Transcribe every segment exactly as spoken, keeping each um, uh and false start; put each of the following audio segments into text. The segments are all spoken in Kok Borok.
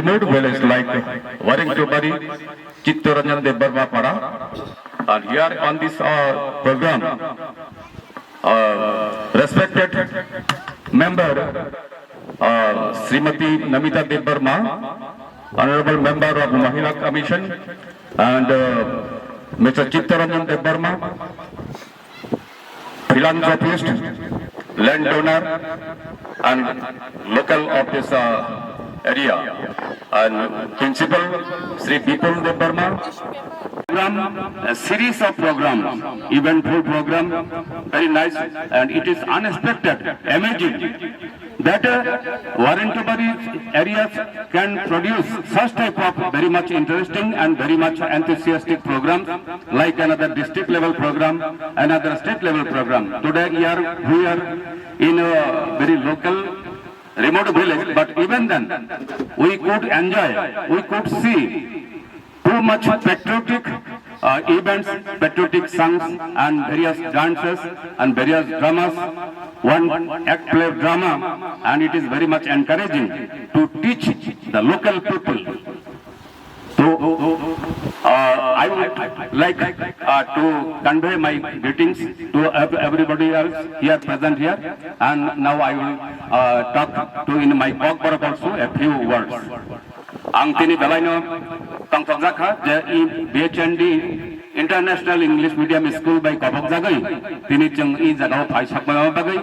Remote village like Waringtobari, Chittaranjan Debbarma Para, and here on this uh, program, uh, respected member uh, Srimati Namita Debbarma, Honorable Member of Mahila Commission, and uh, Mister Chittaranjan Debbarma, philanthropist, landowner, and local of this uh, area, and principal Sri Bipul Debbarma. Program, a series of programs, eventful program, very nice, and it is unexpected, amazing that uh, Warren Tobari areas can produce such type of very much interesting and very much enthusiastic programs like another district level program, another state level program. Today we are here in a very local remote village, but even then we could enjoy, we could see too much patriotic uh, events, patriotic songs, and various dances and various dramas. One act play drama, and it is very much encouraging to teach the local people. So, uh, I would like uh, to convey my greetings to ev- everybody else here present here, and now I will uh, talk to in my Kokborok also a few words. Ang tini belaino tongthokjak kha je i B H N D International English Medium School bai kobokjagwi tini chwng i jagao phai sakma bagwi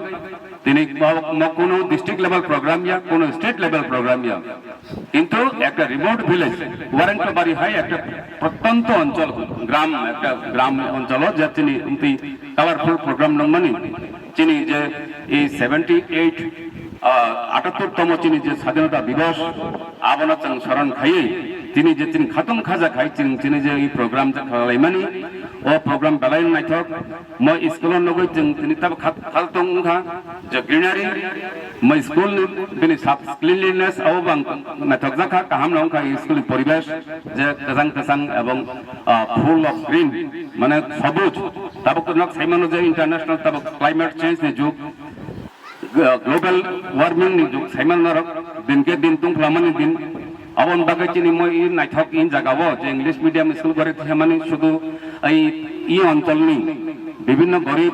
tini mo mo kuno district level program ya kuno state level program ya, kintu ekta remote village Warentobari hai ekta protyanto onchol gram ekta gram oncholo je tini umtwi colorful program nangmani. Chini je i seventy eight atattor tomo chini je sadhinota dibos abono chwng soron khaiwi tini je chini khatung khaja khai chini chini je i program je khalaimani o program belai naithok. Mo school o nugwi chwng tini tab khat khatong wngkha je greenery, mo school ni bini sub cleanliness abo bang naithok jakha kaham no wngkha school ni poribesh je kwchang kwchang ebong full of green, mane sobuj. Tabuk nok saimano je international tabuk climate change ni jug, global warming ni jug saimano rok din ke din tungphlamani din. Abon bagwi chini moi i naithok in jaga o je English medium school gori themani sudu ai i onchol ni bibhinno gorib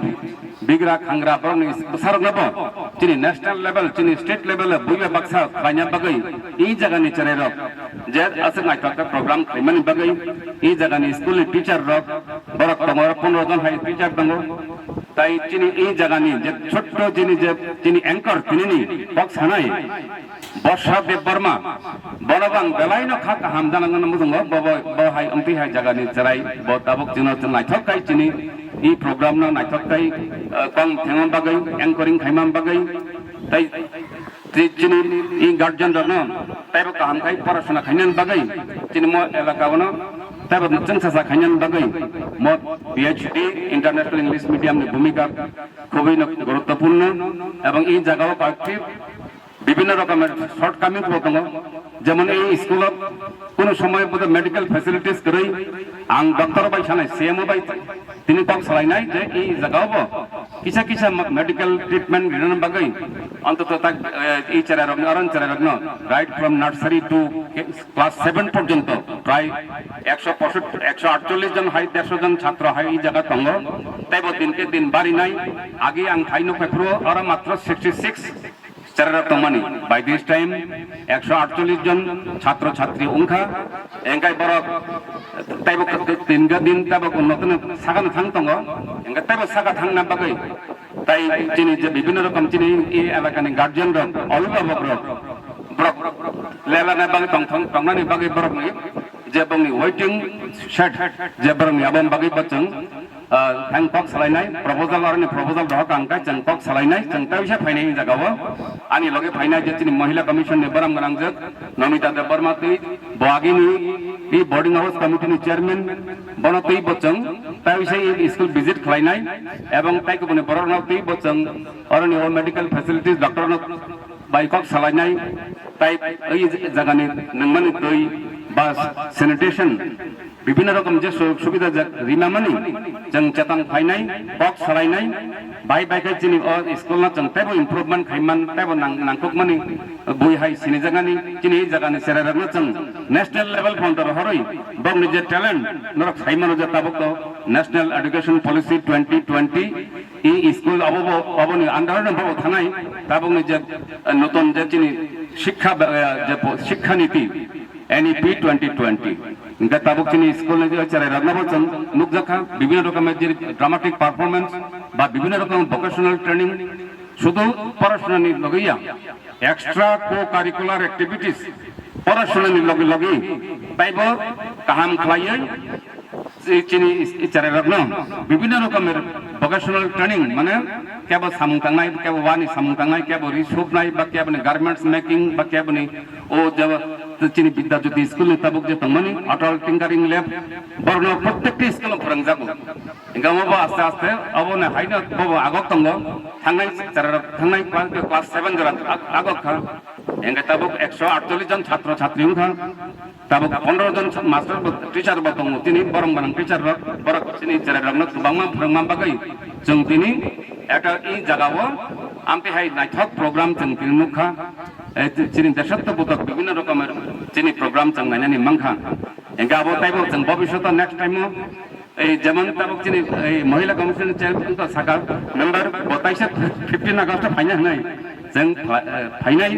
bigra khangra borok ni bwsarok no bo chini national level chini state level buiba baksa khlaina bagwi i jaga ni cherai rok je aswk naithok program khlaimani bagwi i jaga ni school ni teacher rok borok tongo, pondro jon hai teacher tongo. Tai chini i jaga ni je chotto chini je chini anchor tini ni kok sanai Borsha Debbarma, bono bang belai no kha kaham jana jana muchungo, bo bo bo hai amtwi hai jaga ni cherai bo tabuk chino naithok kai chini i program no naithok kai kong thengma bagwi anchoring khaimam bagwi tai Tei chini i guardian rokno teibo kaham khai porasona khainani bagwi chini mo elaka ono teibo chwngsacha khainani bagwi mo P H D International English Medium ni bhumika khubui no guruttopurno ebong i jagao kayokti bibhinno rokomer shortcomings bo tongo, jemon ei school o kunu somoy bodo medical facilities kwrwi, ang doctor bai sanai C M O bai tini kok salainai je ei jagao bo kisa kisa medical treatment rinani bagwi ontoto tak ei cherai rokno aron cherai rokno right from nursery to class seven porjonto prai ekso poshot ekso atchollish jon hai dersho jon chhatro hai ei jaga tongo, teibo din ke din barinai. Agi ang thaino khephru oro matro sixty six Chererok tongmani by this time ekso atchollish jon chhatro chhatri wngkha, engkai borok teibo tinga din teibo notino sakano thang tongo, engkai teibo saka thangna bagwi tai chini je bibhinno rokom chini e elakani guardian rok, abhibhabok rok, borok lelana bagwi tongthong tongnani bagwi borokni je bongni waiting shed je borokni aboni bagwi bo chwng Ang kok salainai proposal, aroni proposal rohok ang kai chwng kok salainai chwng tei bisa phainai jaga o ani loge phainai je chini mohila commission ni borom gwnang jwk Namita Debbarma twi bo agini i boarding house committee ni chairman bono twi bo chwng tei bisa i school visit khlainai ebong tei kubuni borok no twi bo chwng aroni o medical facilities doctor no bai kok salainai tei i jagani nangmani twi bus sanitation Bibhinno rokom je sujog subida jak rimamani chwng chetan phainai, kok salainai, Bai bai khe chini o school no chwng teibo improvement khaiman, teibo nang-, nangkukmani bui hai sinijaknani, chini jagani cherairokno chwng national level phanto rohorwi bokni je talent norok saimano je tabuk to National Education Policy twenty twenty, e school abo bo, aboni under no bo thanai, tabukni je, eh, notun je chini shikha, eh, je po-, shikha niti, N E P twenty twenty. Hingke tabuk chini school ni je cherai rokno bo chwng nukjakha, bibhinno rokomer je dramatic performance ba bibhinno rokom vocational training, sudu porasona ni logi ya, extra co-curricular activities, porasona ni logi logi, taibo kaham khlaiwi, chi-, chini is-, is cherai rokno bibhinno rokomer vocational training, mane kebo samung tangnai, kebo wani samung tangnai, kebo ri supnai, ba kebo ni garments making, ba kebo ni o je chini Bidya Jyoti school ni tabuk je tongmani Atal Tinkering Lab, borno prottekti school o phwrwngjago. Hingke omo bo aste aste obo ni haino bobo agok tongo, thangnai cherai rok, thangnai class, class seven jora ag-, agok kha. Hingke tabuk ekso atchollish jon chhatro chhatri wngkha. Tabuk pondro jon master bo, teacher bo tongo, tini borong gwnang teacher rok, borok chini cherai rokno kwbangma phwrwngma bagwi chwng tini ekta i jaga o amtwi hai naithok program chwng tini nukha. Eh, chini desotto botok bibhinno rokomer chini program chwng nainani mankha. Hingke abo taibo chwng bobishoto next time o ei jemon tabuk chini ei Mohila Commission chairman to saka member bo taisa fifteen August o phaina hinwi chwng pha-, eh, phainai,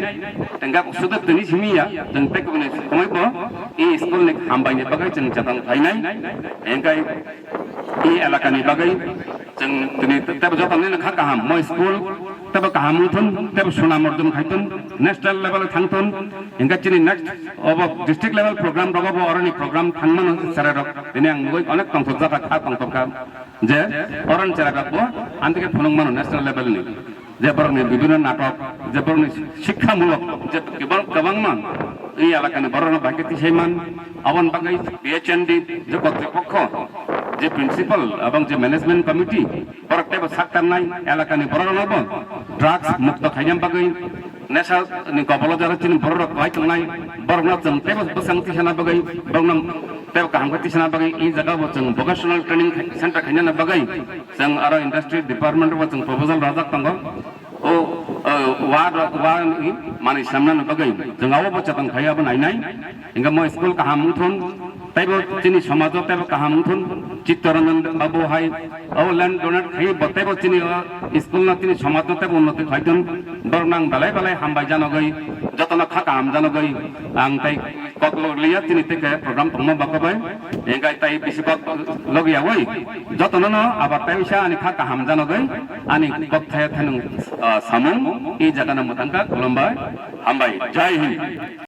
tengkha sudu tini simi ya, chwng tei kubuni somoi bo i school ni hambai ni bagwi chwng chetong phainai, hingke i elaka ni bagwi chwng tini tebo joto ni kha kaham mo school tebo kaham wngthun, tebo sunam orjon khaithun, national level o thangthun, hingke chini next obo district level program rogo bo oroni program thangmano cherai rok tini ang nugui onek tongthok jakha kha tongthok kha. Je oron chera rok bo amtike phunuk mano national level ni. Je borok ni bibhinno natok, je borok ni shikha mulok, je kebang, kebangma i elaka ni borok no bai khe tisai man, aboni bagwi B H M D je kotripokho, je principal ebong je management committee, borok teibo saktarnai elaka ni borok no bo drugs mukto khaina bagwi, nesa ni kobolo jora chini borok rok kwlai tongnai, borok no chwng teibo bwsang tisana bagwi, borok no teibo kaham khe tisana bagwi, i jaga bo chwng vocational training center khaina bagwi, chwng aro industry department bo chwng proposal rojak tongo. O, o, wa rok, wa ni manwi swnamna bagwi chwng abo bo chetong khai abo nainai. Hingke mo school kaham wngthun, teibo chini somajo teibo kaham wngthun, Chittaranjan babu hai, o land donate khai bo teibo chini o school no chini somaj no teibo unnoti khlaithun, borok nang belai belai hambai janogwi, jotono kha kaham janogwi, ang tei kok log liya chini tei khe program tongma bakobai, hingke tei bisi kok log yawi, jotono no abar tei bisa ani kha kaham janogwi, ani kok thaya thanung, ah, samung, i jaga no mwtangkha, khulumbai, hambai, Jai Hind.